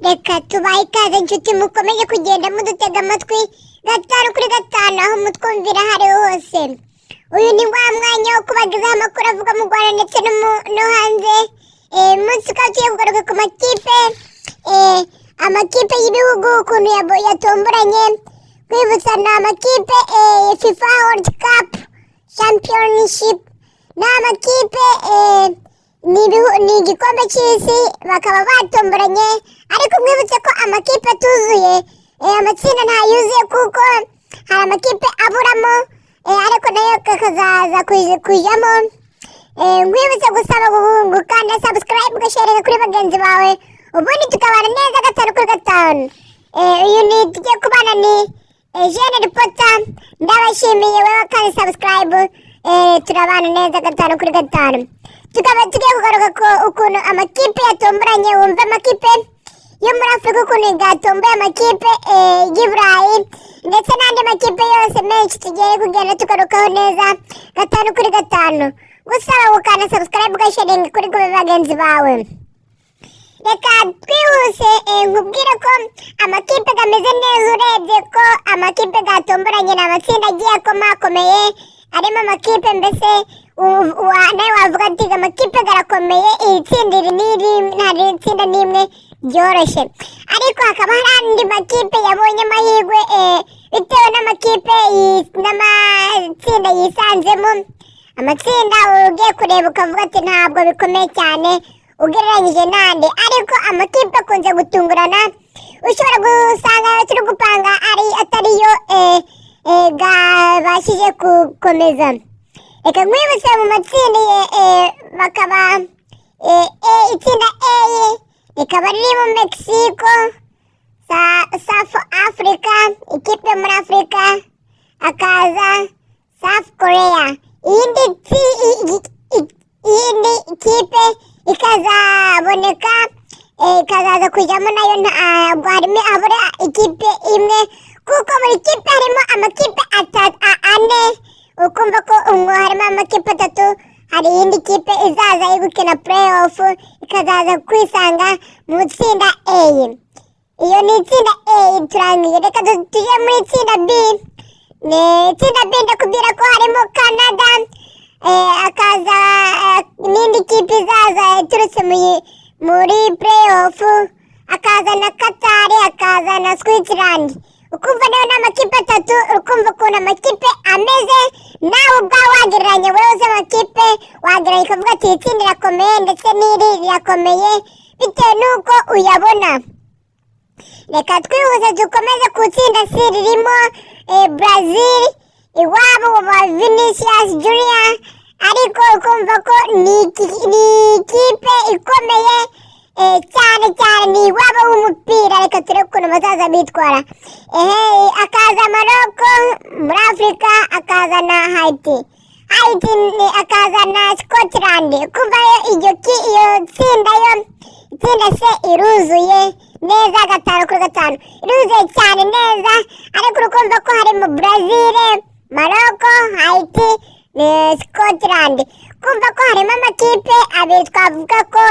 Reka tubahe ikaze, inshuti mukomeje kugenda mudutega amatwi gatanu kuri gatanu, aho mutwumvira aho ariho hose. Uyu ni wa mwanya wo kubagezaho amakuru avuga mu Rwanda ndetse no hanze. Munsi ukaba tugiye kugaruka ku makipe, amakipe y'ibihugu ukuntu yatomboranye. Kwibutsa, ni amakipe FIFA World Cup Championship, ni amakipe, ni igikombe cy'isi, bakaba batomboranye. Ariko mwibutse ko amakipe atuzuye, amatsinda ntayuzuye, kuko hari amakipe aburamo, ariko nayo kakazaza kujyamo. Nkwibutse gusaba gukanda subscribe, ugasharinga kuri bagenzi bawe, ubundi tukabana neza gatanu kuri gatanu. Uyu ni tugiye kubana ni Jeune Reporter. Ndabashimiye wewe kandi subscribe, turabana neza gatanu kuri gatanu. Tukaba tugiye kugaruka ku ukuntu amakipe yatomboranye, wumve amakipe yo muri Afurika ukuntu yatomboye, amakipe y'i Burayi ndetse n'andi makipe yose menshi tugiye kugenda tugarukaho neza gatanu kuri gatanu. Gusaba gukanda subscribe, ugasharinga kuri bagenzi bawe. Reka twihuse, nkubwire ko amakipe gameze neza. Urebye ko amakipe gatomboranye, ni amatsinda agiye akomakomeye, arimo amakipe mbese nawe wavuga ati amakipe garakomeye, iri tsinda iri n'iri, nta tsinda n'imwe ryoroshye. Ariko hakaba hari andi makipe yabonye amahirwe, bitewe n'amakipe n'amatsinda yisanzemo. Amatsinda ugiye kureba ukavuga ati ntabwo bikomeye cyane ugereranyije n'andi, ariko amakipe akunze gutungurana. Ushobora gusanga ayo turi gupanga ari atariyo gabashije gukomeza. Reka nkwibutse mu matsinda, bakaba itsinda A rikaba ririmo Mexico, South Africa, ikipe yo muri Afurika, hakaza South Korea. Iyindi kipe ikazaboneka, ikazaza kujyamo nayo, ntabwo harimo, habura ikipe imwe, kuko buri kipe harimo amakipe ane. Ukumva ko ubwo harimo amakipe atatu, hari iyindi kipe izaza iri gukina playoff, ikazaza kwisanga mu itsinda A. Iyo ni itsinda A turangiye. Reka tujye muri itsinda B. Ni itsinda B, ndakubwira ko harimo Canada, akaza n'indi kipe izaza iturutse muri playoff, akaza na Qatar, akaza na Switzerland. Ukumva nayo ni amakipe atatu. Ukumva ukuntu amakipe ameze, nawe ubwawe wagereranya, wowe uzi amakipe wagereranya ukavuga ati iri tsinda rirakomeye ndetse n'iri rirakomeye, bitewe n'uko uyabona. Reka twihuse dukomeze ku itsinda C ririmo Brazil, iwabo wa Vinicius Junior. Ariko ukumva ko ni ikipe ikomeye, cyane cyane ni iwabo w'umupira. Reka turebe ukuntu bazaza bitwara. Ehe, akaza Morocco muri Afurika, akaza na Haiti, akaza na Scotland. Kuva yo iyo tsinda yo, itsinda C iruzuye neza gatanu kuri gatanu, iruzuye cyane neza. Ariko urukumva ko harimo Brazil, Morocco, Haiti na Scotland. Kumva ko harimo amakipe abiri twavuga ko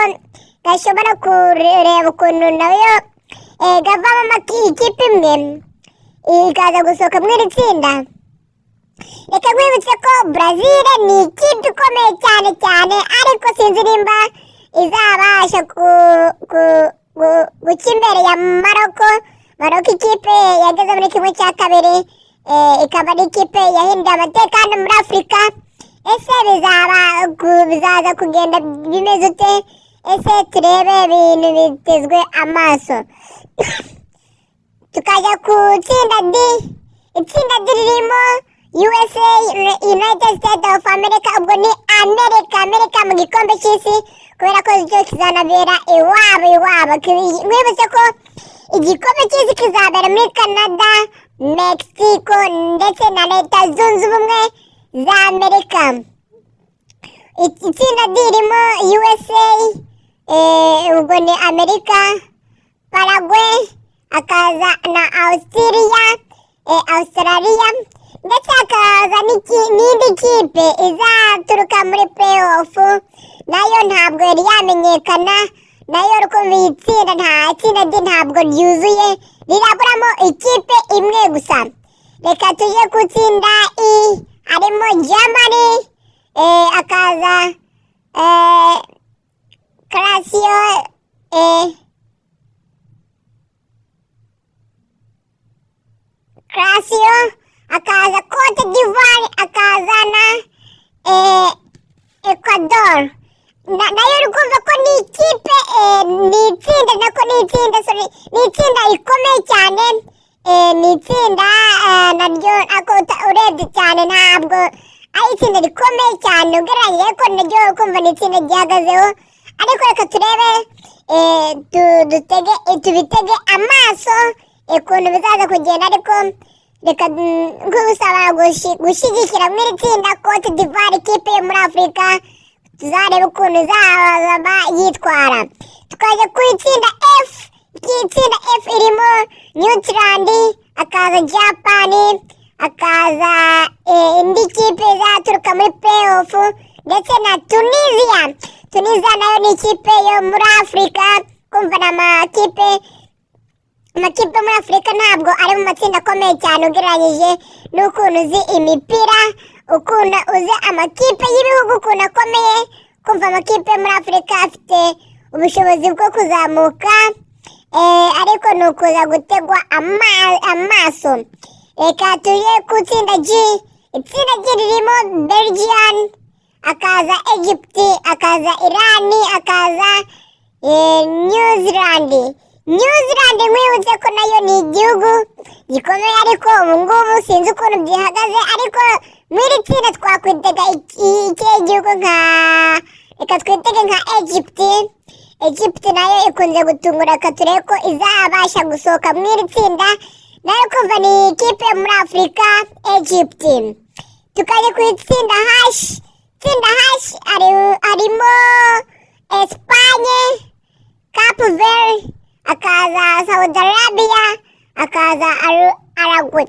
gashobora kureba ukuntu nayo gavamo ikipe imwe ikaza gusohoka muri iri tsinda. Reka nkwibutse ko Brazil ni ikipe ikomeye cyane cyane, ariko sinzi nimba izabasha guca imbere ya Maroko. Maroko, ikipe yageze muri 1/2, ikaba ari ikipe yahinduye amateka hano muri Afurika. Ese bizaza kugenda bimeze ute? Ese turebe ibintu bitezwe amaso. Tukajya ku itsinda D. Itsinda D ririmo USA, United States of America, ubwo ni Amerika, Amerika mu gikombe cy'isi, kubera ko cyo kizanabera iwabo. Mwibutse ko igikombe cy'isi kizabera muri Canada, Mexico ndetse na Leta Zunze Ubumwe za Amerika. Itsinda D ririmo USA, ubwo ni Amerika, Paraguay, akaza na Australia, Australia, ndetse hakaza n'indi kipe izaturuka muri playoff, nayo ntabwo yari yamenyekana. Nayo Nayo urukumva iyi tsinda, nta itsinda D ntabwo ryuzuye, riraburamo ikipe imwe gusa. Reka tujye ku itsinda I, harimo Germany, akaza Croatia, Croatia, akaza Cote d'Ivoire, akaza na Ecuador. Nayo uri kumva ko ni ikipe, ni itsinda, nako ni itsinda, sorry, ni itsinda rikomeye cyane. Ni itsinda naryo ako urebye cyane ntabwo ari itsinda rikomeye cyane ugereranyije, ariko naryo ukumva ni itsinda ryihagazeho. Ariko reka turebe, dutege, tubitege amaso ukuntu bizaza kugenda. Ariko reka nk'usaba gushyigikira muri iri tsinda Cote d'Ivoire, ikipe yo muri Afurika, tuzareba ukuntu izaba yitwara. Tukajya ku itsinda F. Itsinda F irimo New Zealand, akaza Japan, akaza indi kipe izaturuka muri playoff, ndetse na Tunisia. Tunisia nayo ni ikipe yo muri Afurika. Kumva ni amakipe muri Afurika ntabwo ari mu matsinda akomeye cyane ugereranyije n'ukuntu uzi imipira, ukuntu uzi amakipe y'ibihugu ukuntu akomeye. Kumva amakipe muri Afurika afite ubushobozi bwo kuzamuka, ariko ni ukuza gutegwa amaso. Reka tujye ku itsinda G. Itsinda G ririmo Belgium, akaza Egypt, akaza Iran, akaza New Zealand. New Zealand nkwibutse ko nayo ni igihugu gikomeye, ariko ubu ngubu sinzi ukuntu byihagaze. Ariko muri iri tsinda twakwitega ikihe gihugu? Nka reka twitege nka Egypt. Egypt nayo ikunze gutungura. Reka turebe ko izabasha gusohoka muri iri tsinda. Nayo kumva ni ikipe yo muri Afurika, Egypt. Tukajya ku itsinda H. Itsinda H harimo Espagne, Cape Verde, akaza Saudi Arabia, akaza Araguay.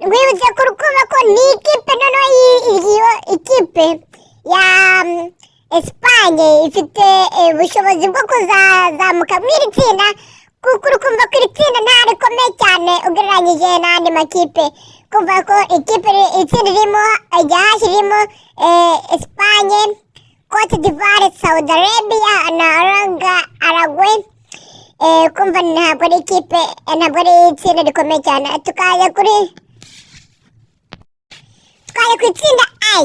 Nkwibutse ko urukumva ko ni ikipe noneho iyo ikipe ya Espagne ifite ubushobozi bwo kuzazamuka muri iri tsinda, kuko urukumva ko iri tsinda nta rikomeye cyane ugereranyije n'andi makipe. Kumva ko ikipe itsinda ririmo irya H ririmo Espagne, Cote d'Ivoire, Saudi Arabia na Araguay. Kumva ntabwo ari ikipe, ntabwo ari itsinda rikomeye cyane. Tukajya ku itsinda I.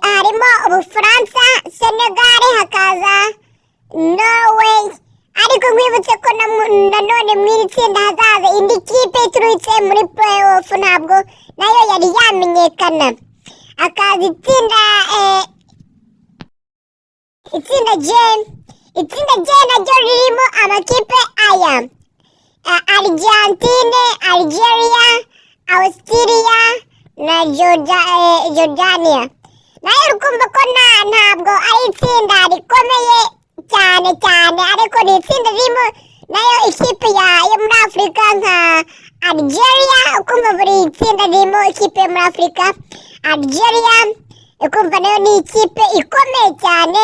Harimo Ubufaransa, Senegal, hakaza Norway. Ariko nkwibutse ko nanone mu iri tsinda hazaza indi kipe iturutse muri playoff, ntabwo nayo yari yamenyekana. Hakaza itsinda J. Itsinda J naryo ririmo amakipe aya: Argentine, Algeria, Austria na Jordania. Nayo urukumva ko ntabwo ari itsinda rikomeye cyane cyane, ariko ni itsinda ririmo nayo ikipe yo muri Afurika nka Algeria. Ukumva buri itsinda ririmo ikipe yo muri Afurika. Algeria ukumva nayo ni ikipe ikomeye cyane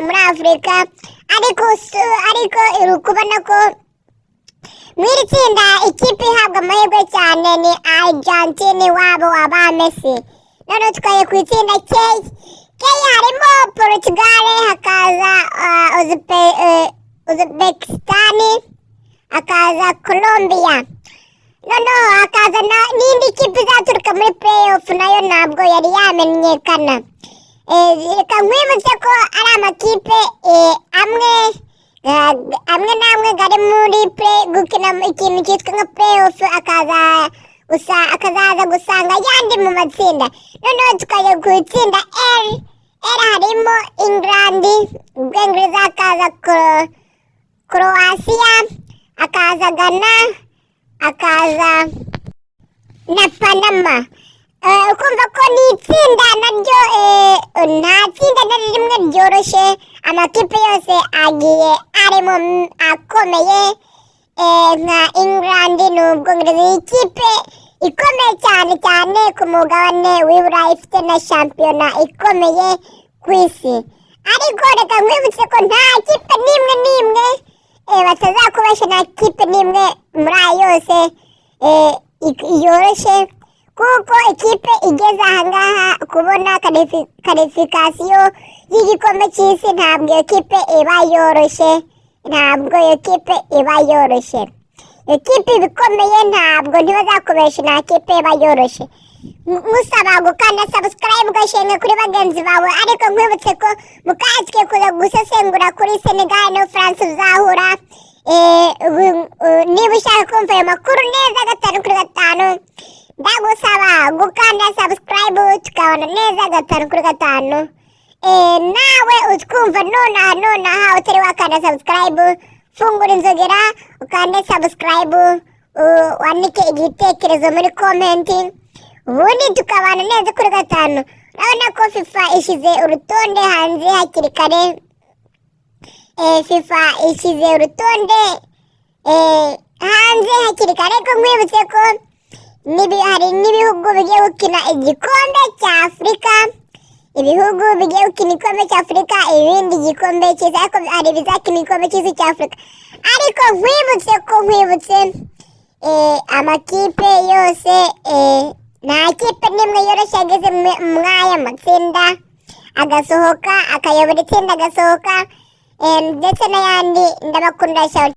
muri Afurika, ariko uri kubona ko muri iri tsinda ikipe ihabwa amahirwe cyane ni Argentine wabo wa ba Messi. Noneho tukaye ku itsinda K. K harimo Portugal, hakaza Uzbekistan, hakaza Colombia, noneho hakaza n'indi kipe izaturuka muri playoff, nayo ntabwo yari yamenyekana. Reka nkwibutse ko ari amakipe amwe n'amwe ari muri play gukina ikintu cyitwa nka playoff, akaza gusa akazaza gusanga yandi mu matsinda. Noneho tukajya ku itsinda L. L harimo England, Ubwongereza, hakaza Croatia, hakaza Ghana, hakaza na Panama. Ukumva ko ni itsinda naryo, nta tsinda na rimwe ryoroshye. Amakipe yose agiye arimo akomeye, nka England ni Ubwongereza, ni ikipe ikomeye cyane cyane ku mugabane w'i Burayi, ifite na shampiyona ikomeye ku isi. Ariko reka nkwibutse ko nta kipe n'imwe n'imwe, batazakubesha, nta kipe n'imwe muri ayo yose yoroshye, kuko ikipe igeze ahangaha kubona qualification y'igikombe cy'isi, ntabwo iyo kipe iba yoroshye, ntabwo iyo kipe iba yoroshye. Iyo kipe iba ikomeye, ntabwo, ntibazakubesha, nta kipe iba yoroshye. Musaba gukanda subscribe, ugashenga kuri bagenzi bawe. Ariko nkwibutse ko mukatwe kuza gusesengura kuri Senegal no France uzahura. Niba ushaka kumva ayo makuru neza gatanu kuri gatanu, ndagusaba gukanda subscribe, tukabona neza gatanu kuri gatanu. Nawe utwumva nonaha nonaha utari wakanda subscribe, fungura inzogera, ukande subscribe, wandike igitekerezo muri comment, ubundi tukabana neza kuri gatanu. Urabona ko FIFA ishyize urutonde hanze hakiri kare. FIFA ishyize urutonde hanze hakiri kare. Ariko nkwibutse ko hari n'ibihugu bigiye gukina igikombe cya Afurika, ibihugu bigiye gukina igikombe cya Afurika, ibindi igikombe cy'isi, ariko hari ibizakina igikombe cy'isi cya Afurika. Ariko nkwibutse ko nkwibutse amakipe yose, nta kipe n'imwe yoroshye yageze mw'aya matsinda agasohoka, akayobora itsinda agasohoka, ndetse n'ayandi. Ndabakunda cyane.